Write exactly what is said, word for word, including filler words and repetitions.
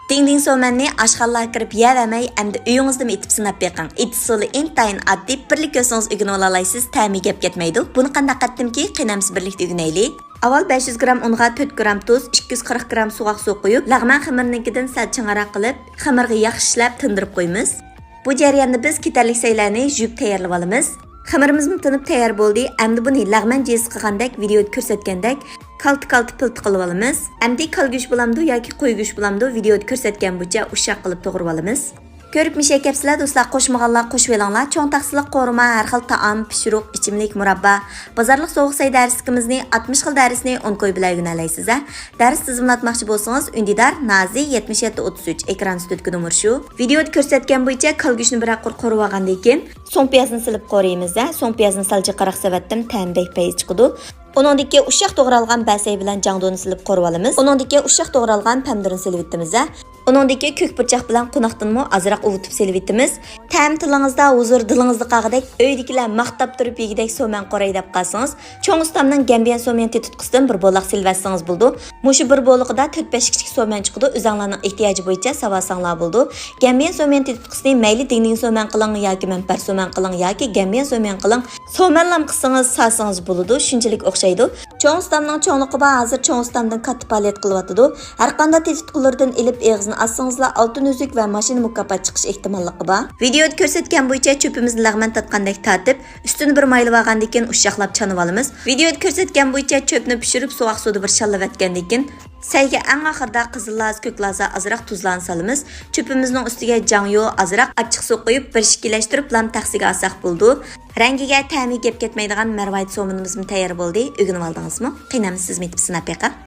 دىڭدىڭ سومەننى ئاشخانىلارغا كىرىپ يەۋەرمەي، ئەمدى ئۆيىڭىزدىمۇ ئېتىپ سىناپ بېقىڭ. ئېتىش ئۇسۇلى ئىنتايىن ئاددىي، بىرلا كۆرسىڭىز ئۆگىنىۋالالايسىز، تەمى گەپ كەتمەيدۇ. بۇنى قانداق قىلدىمكى؟ قېنى ئەمسە بىرلىكتە ئۆگىنەيلى. ئاۋۋال بەش يۈز گرام ئۇنغا تۆت گرام تۇز، ئىككى يۈز قىرىق گرام سۇغاق سۇ قۇيۇپ، لەغمەن خېمىرىنىڭكىدىن سەل چىڭراق قىلىپ، خېمىرغا ياخشى ئىشلەپ تىندۇرۇپ قويىمىز. بۇ جەرياندا بىز كېتەرلىك سەيلەرنى يۇيۇپ تەييارلىۋالىمىز. خېمىرىمىزمۇ تىنىپ تەييار بولدى. ئەمدى بۇنى لەغمەن جىزىسى قىلغاندەك، ۋىدىيودا كۆرسەتكەندەك كالتا-كالتا پىلتە قىلىۋالىمىز. ئەمدى كالا گۆش بولامدۇ ياكى قوي گۆش بولامدۇ، ۋىدىيودا كۆرسەتكەن بويىچە ئۇششاق قىلىپ توغرىۋالىمىز. كۆرۈپ مىشەپ كەپسىلەر دوستلار، قوشمىغانلار قوشۇۋېلىڭلار. چوڭ تاخسىلىق قورۇما، ھەر خىل تائام، پىشۇرۇق، ئىچىملىك، مۇراببا. بازارلىق سوغۇق سەي دەرسلىكىمىزنى، ئاتمىش خىل دەرسنى ئون كوي بىلەن ئۆگىنەلەيسىز ھە. دەرس تىزىملاتماقچى بولسىڭىز، ئۈندىدار نازى يەتمىش يەتتە ئوتتۇز ئۈچ، ئېكران ئۈستىدىكى نومۇر شۇ. ۋىدىيودا كۆرسەتكەن بويىچە كالا گۆشنى بىرەر قۇر قورۇۋالغاندىن كېيىن، سوڭ پىيازنى سېلىپ قورۇيمىز ھە. سوڭ پىيازنى سەل جىقراق سېلىۋەتتىم، تەمى بەك پەيز چىقىدۇ. ئۇنىڭدىن كېيىن ئۇششاق توغرالغان بەسەي بىلەن جاڭدۇنى سېلىپ قورۇۋالىمىز. ئۇنىڭدىن كېيىن ئۇششاق توغرالغان پەمىدۇرنى سېلىۋېتىمىز ھە. ئۇنىڭدىن كېيىن كۆك پۇرچاق بىلەن قوناقتىنمۇ ئازراق ئۇۋۇتۇپ سېلىۋېتىمىز. تەم تىلىڭىزدا، ھۇزۇر دىلىڭىزدا قالغۇدەك، ئۆيدىكىلەر ماختاپ تۇرۇپ يېگۈدەك سومەن قوراي دەپ قالسىڭىز، چوڭ ئۇستامنىڭ گەمبىيەن سوميەن تېتىتقۇسىدىن بىر بولاق سېلىۋەتسىڭىز بولىدۇ. مۇشۇ بىر بولاقىدا تۆت-بەش كىچىك سومەن چىقىدۇ، ئۆزەڭلارنىڭ ئېھتىياجى بويىچە ساۋالساڭلار بولىدۇ. گەمبىيەن سوميەن تېتىتقۇسىنى مەيلى دىڭدىڭ سومەن قىلىڭ ياكى مەنپەر سومەن قىلىڭ ياكى گەمبىيەن سوميەن قىلىڭ، سومەنلام قىلسىڭىز، سالسىڭىز بولىدۇ، شۇنچىلىك ئوخشايدۇ. چوڭ ئۇستامنىڭ چوڭلۇقى بار، ھازىر چوڭ ئۇستامدىن كاتتا پائالىيەت قىلىۋاتىدۇ. ھەرقانداق تېتىتقۇلىرىدىن ئېلىپ ئېغىزىنى ئاچسىڭىزلا، ئالتۇن ئۈزۈك ۋە ماشىنا مۇكاپات چىقىش ئېھتىماللىقى بار. ۋىدىيودا كۆرسەتكەن بويىچە چۆپىمىزنى لەغمەن تارتقاندەك تارتىپ، ئۈستىنى بىر مايلىۋالغاندىن كېيىن ئۇششاقلاپ چانىۋالىمىز. ۋىدىيودا كۆرسەتكەن بويىچە چۆپنى پىشۇرۇپ، سوغۇق سۇدا بىر شاللىۋەتكەندىن كېيىن، سەيگە ئەڭ ئاخىرىدا قىزىل لازا، كۆك لازا، ئازراق تۇزلارنى سالىمىز. چۆپىمىزنىڭ ئۈستىگە جاڭيۇ، ئازراق ئاچچىق سۇ قۇيۇپ، بىر شىكىللەشتۈرۈپ، لام تەخسىگە ئالساق بولىدۇ. رەڭگىگە، تەمىگە گەپ كەتمەيدىغان مەرۋايىت سومىنىمىزمۇ تەييار بولدى. ئۆگىنىۋالدىڭىزمۇ؟ قېنى ئەمسە سىزمۇ ئېتىپ سىناپ بېقىڭ.